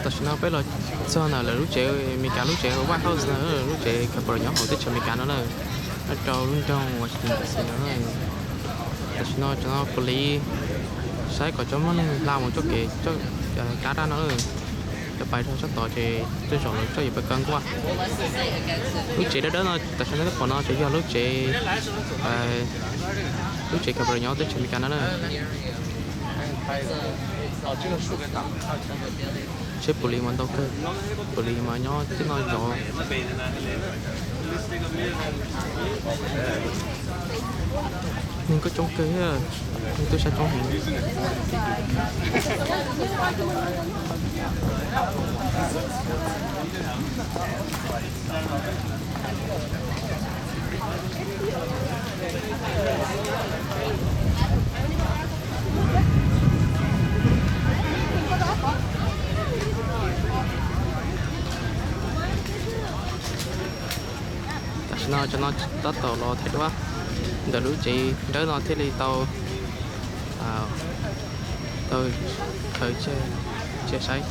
Tam sim no peb los txog ntawm lawv lub tsev, Amelikas lub tsev White House na, lub tsev Capitol nyob hauv teb chaws Amelikas no na, nyob rau lub nroog Washington D C no. Tam sim no cov no police saib kom txhob muaj neeg hla mus txoj kev, kab raj no, cov pais rau sab tod ces tej zaum lawv txoj yuav pab kaw nkuaj. Lub tsev dawb dawb no tam sim no peb pom no ces yog lub tsev, lub tsev Capitol nyob teb chaws Amelikas no na. Seb police mas ntau kawg, police mas nyob tib no zov. Neeg kuj coob kawg thiab, neeg tuaj saib coob heev. Tam sim no cov no tab tom los thaij duab ntawm lub tsev dawb no thiaj li tau, tau khaws cia saib.